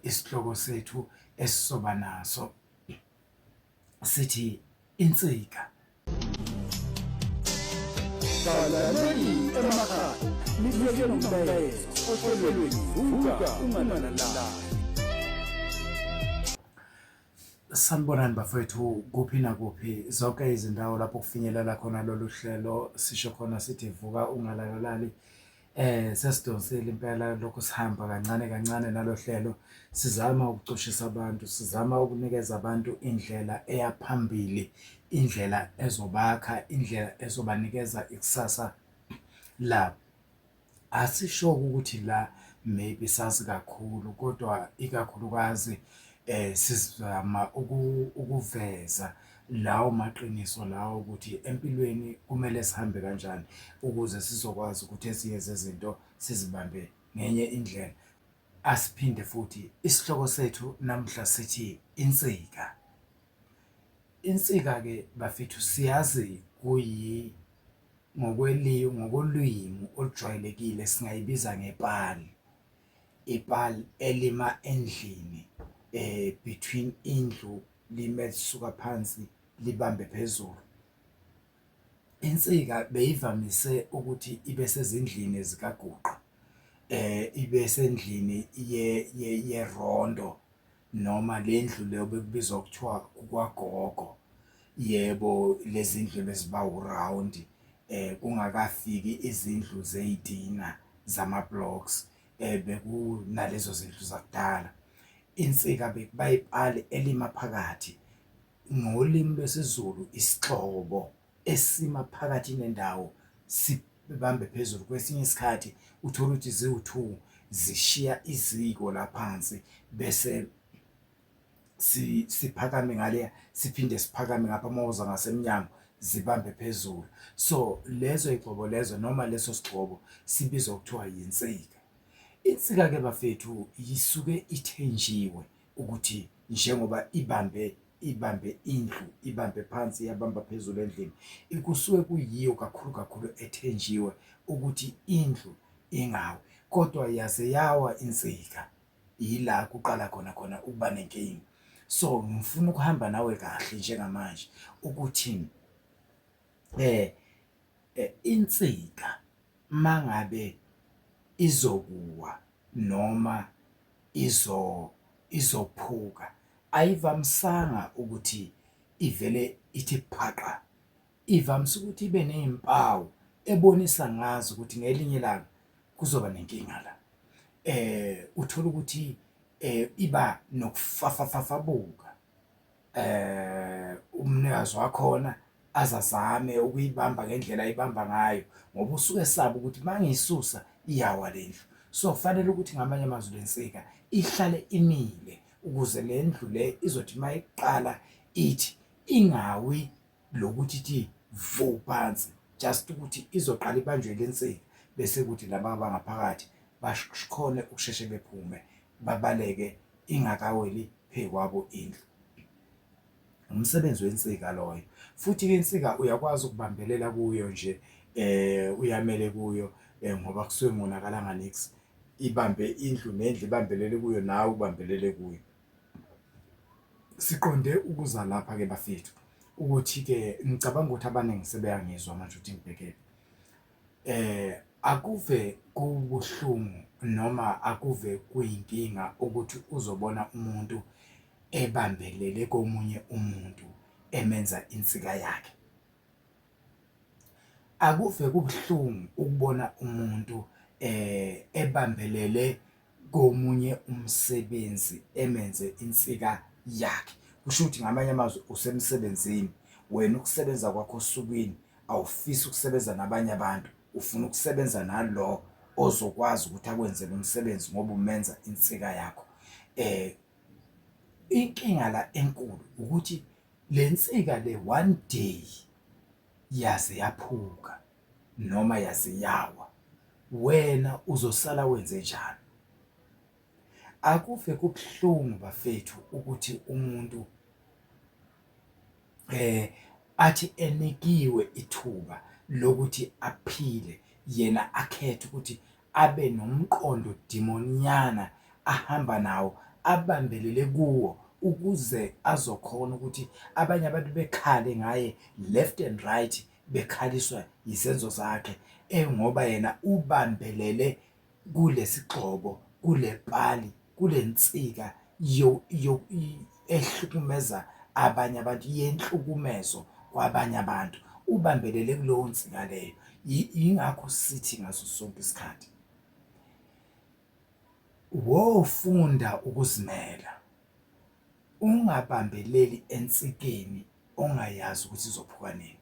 Isihloko sethu esisoba naso sithi insika. Balaleli emakhaya nibuyele nomlayezo ohlelweni Vuka Ungalalali. Sanibonani bafowethu, kuphi nakuphi, zonke izindawo lapho kufinyelela khona lolu hlelo, sisho khona sithi vuka ungalalalali. Sesidonsile impela lokhu sihamba kancane kancane nalo hlelo, sizama ukucushisa abantu, sizama ukunikeza abantu indlela eya phambili, indlela ezobakha, indlela ezobanikeza ikusasa labo. Asisho-ke ukuthi la maybe sazi kakhulu kodwa ikakhulukazi sizama ukuveza lawo maqiniso lawo ukuthi empilweni kumele sihambe kanjani ukuze sizokwazi ukuthi ezinye zezinto sizibambe ngenye indlela. Asiphinde futhi, isihloko sethu namuhla sithi insika. Insika-ke bafethu siyazi kuyi ngokolwimi olujwayelekile singayibiza ngepali. Ipali elima endlini between indlu lime lisuka phansi libambe phezulu. Insika beyivamise ukuthi ibe sezindlini zikaguqa, ibe sendlini yerondo noma le ndlu le obekubizwa kuthiwa kukwagogo. Yebo, lezi ndlu ebeziba urawundi kungakafiki izindlu zey'tina zama-blocks, bekunalezo zindlu zakudala. Insika bekuba ipali elima phakathi, ngolimi lwesiZulu isixhobo esima phakathi nendawo sibambe phezulu. Kwesinye isikhathi uthole ukuthi ziwu-two zishiya iziko la phansi bese siphakame ngaleya siphinde siphakame ngapha uma uza ngasemnyango zibambe phezulu. So lezo y'gxobo lezo noma leso sigxobo sibizwa kuthiwa yinsika. Insika-ke bafethu yisuke ithenjiwe ukuthi njengoba ibambe ibambe indlu ibambe phansi yabamba phezulu endlini, kusuke kuyiyo kakhulu kakhulu ethenjiwe ukuthi indlu ingawi kodwa yaze yawa insika yila kuqala khona khona ukuba nenkinga. So ngifuna ukuhamba nawe kahle njengamanje ukuthi insika mangabe izokuwa noma izo izophuka ayivamisanga ukuthi ivele ithi phaqa, ivamise ukuthi ibe ney'mpawu ebonisa ngazo ukuthi ngelinye ilanga kuzoba nenkinga la. Uthole ukuthi iba nokufafafafabuka umnikazi wakhona aze azame ukuyibamba ngendlela ayibamba ngayo ngoba usuke esaba ukuthi uma ngiyisusa iyawa le ndlu. So kufanele ukuthi ngamanye amazwi le nsika ihlale imile ukuze le ndlu le izothi uma iqala ithi ingawi lokuthi ithi vu phansi, just ukuthi izoqala ibanjwe le nsika bese kuthi laba abangaphakathi bakhone ukusheshe bephume babaleke ingakaweli phezu kwabo indlu. Umsebenzi wensika loyo. Futhi-ke insika uyakwazi ukubambelela kuyo nje uyamele kuyo ngoba kusuke kungonakalanga niks. Ibambe indlu nendlu ibambelele kuyo nawe ubambelele kuyo. Siqonde ukuza lapha-ke bafethu ukuthi-ke ngicabanga ukuthi abaningi sebeyangizwa manje ukuthi ngibhekephi. Akuve kubuhlungu noma akuve kuyinkinga ukuthi uzobona umuntu ebambelele komunye umuntu emenza insika yakhe. Akuve kubuhlungu ukubona umuntu ebambelele komunye umsebenzi emenze insika yakhe. Kusho ukuthi ngamanye amazwi usemsebenzini, wena ukusebenza kwakho osukwini awufisi ukusebenza nabanye abantu, ufuna ukusebenza nalo ozokwazi ukuthi akwenzele umsebenzi ngoba umenza insika yakho. Inkinga la enkulu ukuthi le nsika le one day yaze yaphuka noma yaze yawa, wena uzosala wenzenjani? Akuve kubuhlungu bafethu ukuthi umuntu athi enikiwe ithuba lokuthi aphile yena akhethe ukuthi abe nomqondo dimonyana ahamba nawo. abambelele kuwo ukuze azokhona ukuthi abanye abantu bekhale ngaye left and right, bekhaliswa yizenzo zakhe, engoba yena ubambelele kulesigxobo, kule pali, kule nsika ehlukumeza abanye abantu, yenhlukumezo kwabanye abantu, ubambelele kuleyo nsika leyo. Yingakho sithi ngaso sonke isikhathi wofunda ukuzimela, ungabambeleli ensikeni ongayazi ukuthi izophuka nini.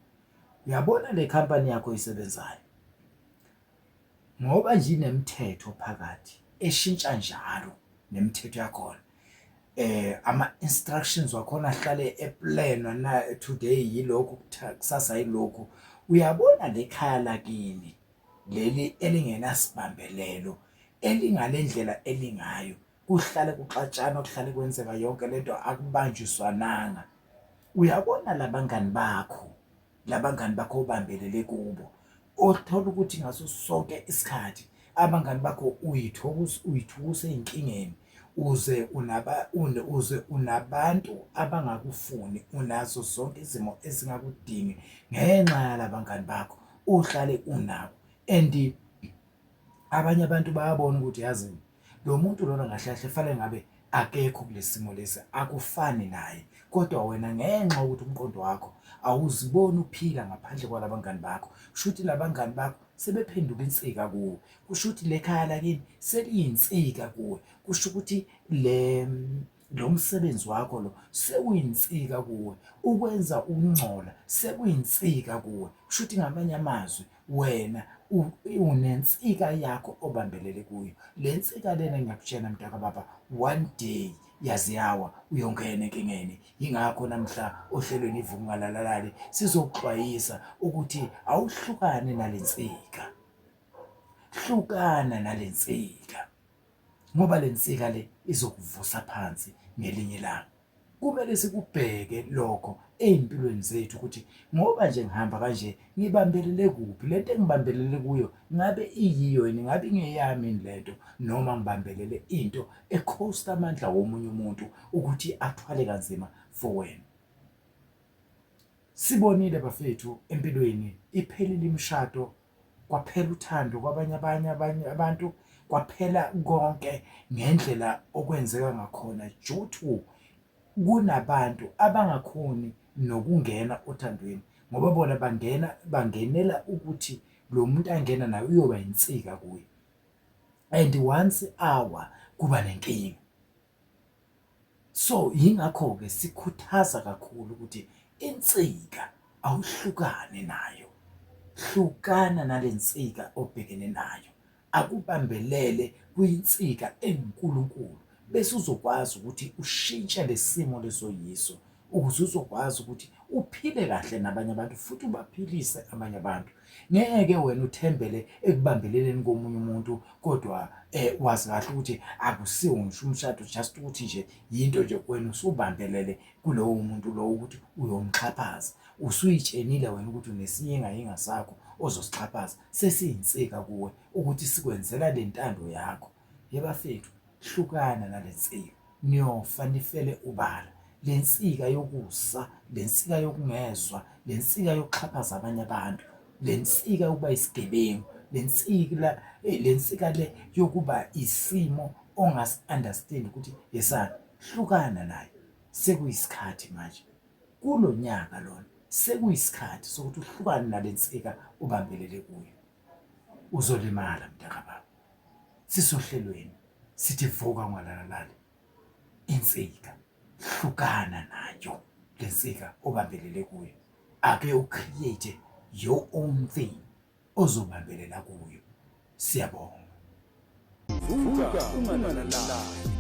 Uyabona le khampani yakho oyisebenzayo, ngoba nje inemithetho phakathi eshintsha njalo nemithetho yakhona, ama-instructions wakhona ahlale eplanwa na today yilokhu, kusasa yilokhu. Uyabona le khaya lakini leli elingenasibambelelo, elingale ndlela elingayo, kuhlale kuxatshanwa, kuhlale kwenzeka yonke lento, akubanjiswananga. Uyabona labangani bakho, labangani bakho obambelele kubo, othola ukuthi ngaso sonke isikhathi abangani bakho uyithukusa ey'nkingeni, uze unaba uze unabantu abangakufuni, unazo zonke izimo ezingakudingi ngenxa yalabangani bakho ohlale unabo. And abanye abantu bayabona ukuthi yazini lo muntu lona kahle kahle fanele ngabe akekho kulesimo lesi, akufani naye, kodwa wena ngenxa yokuthi umqondo wakho awuziboni uphila ngaphandle kwalabangani bakho, kusho ukuthi labangani bakho sebephenduka insika kuwe, kusho ukuthi le khaya lakini seliyinsika kuwe, kusho ukuthi le lo msebenzi wakho lo sekuyinsika kuwe, ukwenza ukungcola sekuyinsika kuwe, kusho ukuthi ngamanye amazwi wena unensika yakho obambelele kuyo. Le nsika lena ngiyakutshela mntakababa, one day yaziyawa uyongena enkingeni. Yingakho namhla ohlelweni iVuka Ungalalalali sizokuxwayisa ukuthi awuhlukane nale nsika, hlukana nale nsika, ngoba le nsika le izokuvusa phansi ngelinye ilanga. Kumele sikubheke lokho ey'mpilweni zethu ukuthi ngoba nje ngihamba kanje ngibambelele kuphi, lento engibambelele kuyo ngabe iyiyo yini, ngabe ingeyami yini lento, noma ngibambelele into ekhosta amandla womunye umuntu ukuthi athwale kanzima for wena. Sibonile bafethu empilweni iphelile imishado, kwaphela uthando kwabanye abanye abanye abantu, kwaphela konke ngendlela okwenzeka ngakhona due to kunabantu abangakhoni nokungena othandweni ngoba bona bangena bangenela ukuthi lo muntu angena naye uyoba insika kuye, and once hour kuba nenkinga. So yingakho-ke sikhuthaza kakhulu ukuthi insika awuhlukane nayo, hlukana nale nsika obhekene nayo, akubambelele kwinsika enguNkulunkulu, bese uzokwazi ukuthi ushintshe lesimo lesoyiso ukuze uzokwazi ukuthi uphile kahle nabanye abantu futhi ubaphilise abanye abantu. Ngeke wena uthembele ekubambeleleni komunye umuntu kodwa wazi kahle ukuthi akusiwo ngisho umshado, just ukuthi nje yinto nje wena usubambelele kulowo muntu lowo ukuthi uyomxhaphaza. Usuyitshenile wena ukuthi unesiyingayinga sakho ozosixhaphaza, sesiyinsika kuwe ukuthi sikwenzela le ntando yakho. Yebafethu, hlukana nale nsika, niyofa nifele ubala. Le nsika yokusa, le nsika yokungezwa, le nsika yokuxhaphaza abanye abantu, le nsika yokuba isigebengu, le nsika le nsika le yokuba isimo ongasi-understand ukuthi yesani, hlukana nayo. Sekuyisikhathi manje kulo nyaka lona, sekuyisikhathi sokuthi uhlukane nale nsika ubambelele kuyo. Uzolimala mntakababa. Sisohlelweni sithi vuka ungalalalali, insika hlukana nayo le nsika obambelele kuyo, ake ucreate your own thing ozobambelela kuyo. Siyabonga. Vuka ungalalali.